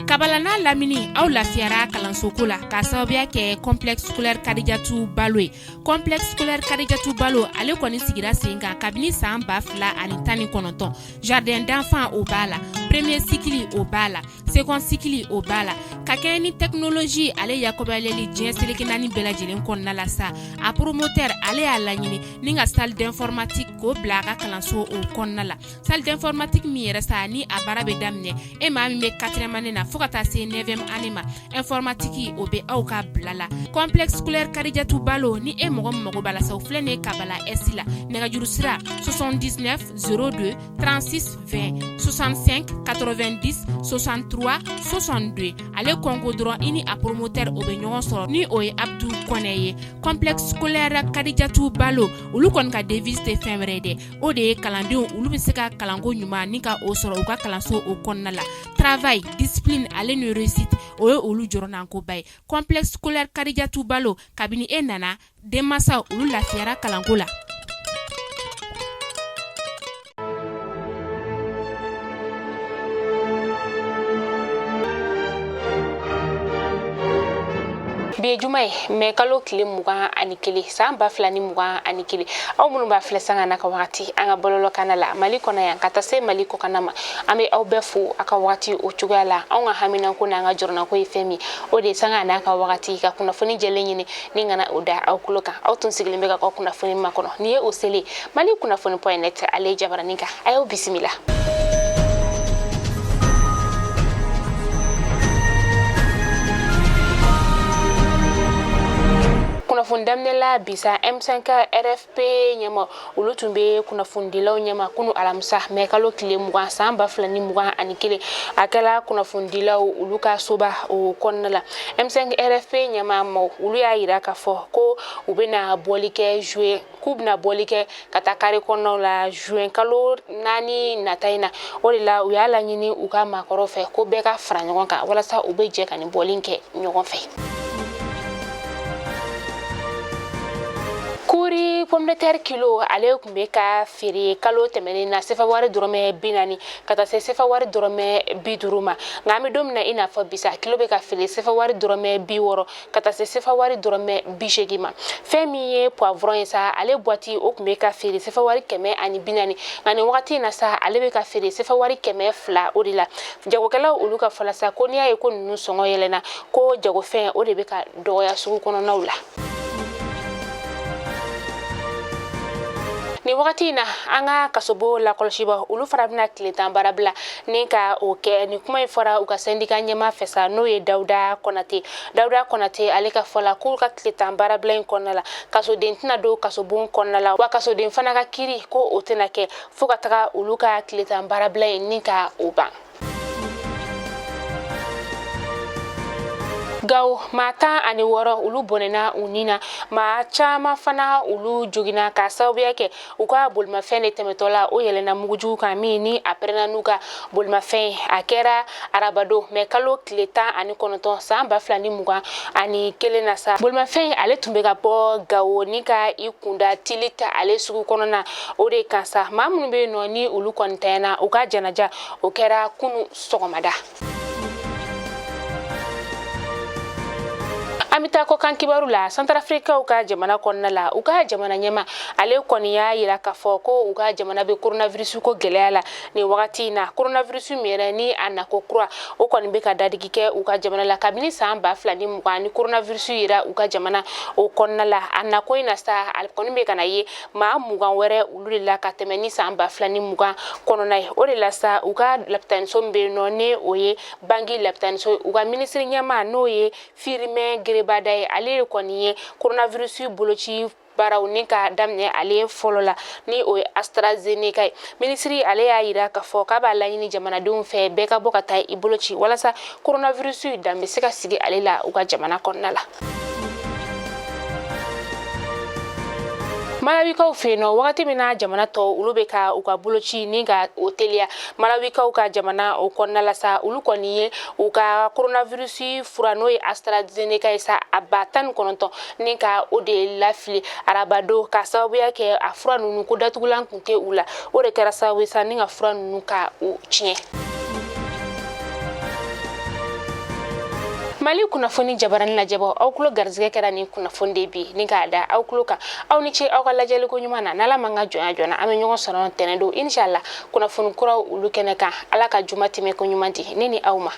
Kabala n'a lamini, aw lafiyara kalansoko la k'a sababuya kɛ Complexe scolaire Kadijatu Balo ye. Complexe scolaire Kadijatu Balo, ale kɔni sigira sen kan kabini san 2019. Jardin d'enfant, o b'a la, premier cycle, o b'a la, second cycle, o b'a la. Ka kɛɲɛ ni technologie ale yakɔbayaleli diɲɛ seleke naani bɛɛ lajɛlen kɔnɔna la sa, a promoteur ale y'a laɲini ni ka salle d'informatique k'o bila a ka kalanso o kɔnɔna la. Salle d'informatique min yɛrɛ sa, ni a baara bɛ daminɛ e maa min bɛ quatrième année na fo ka taa se neuvième année ma, informatique o bɛ aw ka bila la. Complexe scolaire Kadijatu Balo, ni e mɔgɔ min mago b'a la sa, o filɛ nin ye Kabala Est la. Nɛgɛjuru sira: 79 02 36 20, 65 90 63 62. Ale kɔnko dɔrɔn, i ni a promoteur o bɛ ɲɔgɔn sɔrɔ, ni o ye Abdu Kɔnɛ ye. Complexe scolaire Kadijatu Balo, olu kɔni ka devise tɛ fɛn wɛrɛ ye dɛ, o de ye kalandenw olu bɛ se ka kalanko ɲuman ni ka o sɔrɔ u ka kalanso o kɔnɔna la. Travail, discipline ale ni réussite, o ye olu jɔrɔnankoba ye. Complexe scolaire Kadijatu Balo, kabini e nana, denmansaw olu lafiyara kalanko la. Bi ye juma ye, mɛ kalo tile 21, san 2021. Aw minnu b'a filɛ sanga n'a ka wagati an ka bɔlɔlɔkana la Mali kɔnɔ yan ka taa se Mali kɔkanna ma, an bɛ aw bɛɛ fo a ka wagati o cogoya la. Anw ka haminanko n'an ka jɔrɔnako ye fɛn min, o de ye sanga n'a ka wagati ka kunnafoni jɛlen ɲini ni ka na o da aw tulo kan. Aw tun sigilen bɛ ka ka kunnafoni makɔnɔ. Nin ye o selen Mali kunnafoni point net ale jabaranin kan. A y'aw bisimila. Kunnafoni daminɛ la bi sa, M5 RFP ɲɛma olu tun bɛ kunnafonidilaw ɲɛma kunu alamisa, mɛ kalo tile 20, san 2021. A kɛla kunnafonidilaw olu ka soba o kɔnɔna la. M5 RFP ɲɛma maaw olu y'a yira k'a fɔ ko u bɛna bɔli kɛ juin, k'u bɛna bɔli kɛ ka taa kare kɔnɔnaw la juin kalo 4 nata in na. O de la u y'a laɲini u ka maakɔrɔw fɛ ko bɛɛ ka fara ɲɔgɔn kan walasa u bɛ jɛ ka nin bɔli kɛ ɲɔgɔn fɛ. Kuri pomme de terre kilo, ale tun bɛ ka feere kalo tɛmɛnen na sefa wari dɔrɔmɛ 40 ka taa se sefa wari dɔrɔmɛ 50 ma. Nka an bɛ don min na i n'a fɔ bi sa, kilo bɛ ka feere sefa wari dɔrɔmɛ 60 ka taa se sefa wari dɔrɔmɛ 80 ma. Fɛn min ye poivron ye sa, ale boîte o tun bɛ ka feere sefa wari 140, nka nin wagati in na sa, ale bɛ ka feere sefa wari 200 o de la. Jagokɛlaw olu ka fɔ la sa, ko n'i y'a ye ko ninnu sɔngɔ yɛlɛnna, ko jagofɛn o de bɛ ka dɔgɔya sugu kɔnɔnaw la. Nin wagati in na, an ka kasobo lakɔlɔsiba olu fana bɛna tile 10 baara bila ni ka o kɛ. Nin kuma in fɔra u ka sɛndika ɲɛmaa fɛ sa, n'o ye Dawuda Kɔnate. Dawuda Kɔnate ale ka fɔ la, k'u ka tile 10 baara bila in kɔnɔna la, kasoden tɛna don kasobon kɔnɔna la, wa kasoden fana ka kiri ko o tɛna kɛ fo ka taga olu ka tile 10 baara bila in ni ka o ban. Gawo, maa 16 olu bɔnɛna u ni na, maa caman fana olu joginna k'a sababuya kɛ u ka bolimafɛn de tɛmɛtɔ la, o yɛlɛnna mugujugu kan min ni a pɛrɛnna n'u ka bolimafɛn ye. A kɛra arabadon, mɛ kalo tile 19, san 2021 na sa. Bolimafɛn ale tun bɛ ka bɔ Gawo ni ka i kunda Tilita ale sugu kɔnɔna o de kan sa. Maa minnu bɛ yen nɔ ni olu kɔni tanyana, u ka janaja o kɛra kunu sɔgɔmada. An bɛ taa kɔkan kibaru la. Santarafirikaw ka jamana kɔnɔna la, u ka jamana ɲɛma ale kɔni y'a yira k'a fɔ ko u ka jamana bɛ coronavirus ko gɛlɛya la nin wagati in na. Coronavirus min yɛrɛ ni a nako kura, o kɔni bɛ ka dadigi kɛ u ka jamana la kabini san 2020 ni coronavirus yera u ka jamana o kɔnɔna la. A nako in na sa, a kɔni bɛ ka na ye maa 20 wɛrɛ olu de la ka tɛmɛ ni san 2020 kɔnɔna ye. O de la sa, u ka lapitaniso min bɛ yen nɔ, ni o ye Bangi lapitaniso ye, u ka minisiri ɲɛmaa n'o ye Firmin Ngrébada ye, ale kɔni ye coronavirus boloci baaraw ni ka daminɛ ale fɔlɔ la, ni o ye AstraZeneca ye. Minisiri ale y'a yira k'a fɔ k'a b'a laɲini jamanadenw fɛ, bɛɛ ka bɔ ka taa i boloci walasa coronavirus dan bɛ se ka sigi ale la u ka jamana kɔnɔna la. Malawikaw fɛ yen nɔ, wagati min na jamana tɔw olu bɛ ka u ka boloci ni ka o teliya, Malawikaw ka jamana o kɔnɔna la sa, olu kɔni ye u ka coronavirus fura n'o ye AstraZeneca ye sa, a ba 19 ni ka o de lafili arabadon, ka sababuya kɛ a fura ninnu ko datugulan tun tɛ u la. O de kɛra sababu ye sa ni ka fura ninnu ka o tiɲɛ. Mali kunnafoni jabarani lajɛbɔ, aw tulo garisɛgɛ kɛra nin kunnafoni de bi ni k'a da aw tulo kan. Aw ni ce aw ka lajɛliko ɲuman na. N'Ala man ka jɔnya joona, an bɛ ɲɔgɔn sɔrɔ tɛnɛ don, inshallah, kunnafoni kuraw olu kɛnɛ kan. Ala ka juma tɛmɛ ko ɲuman di ne ni aw ma.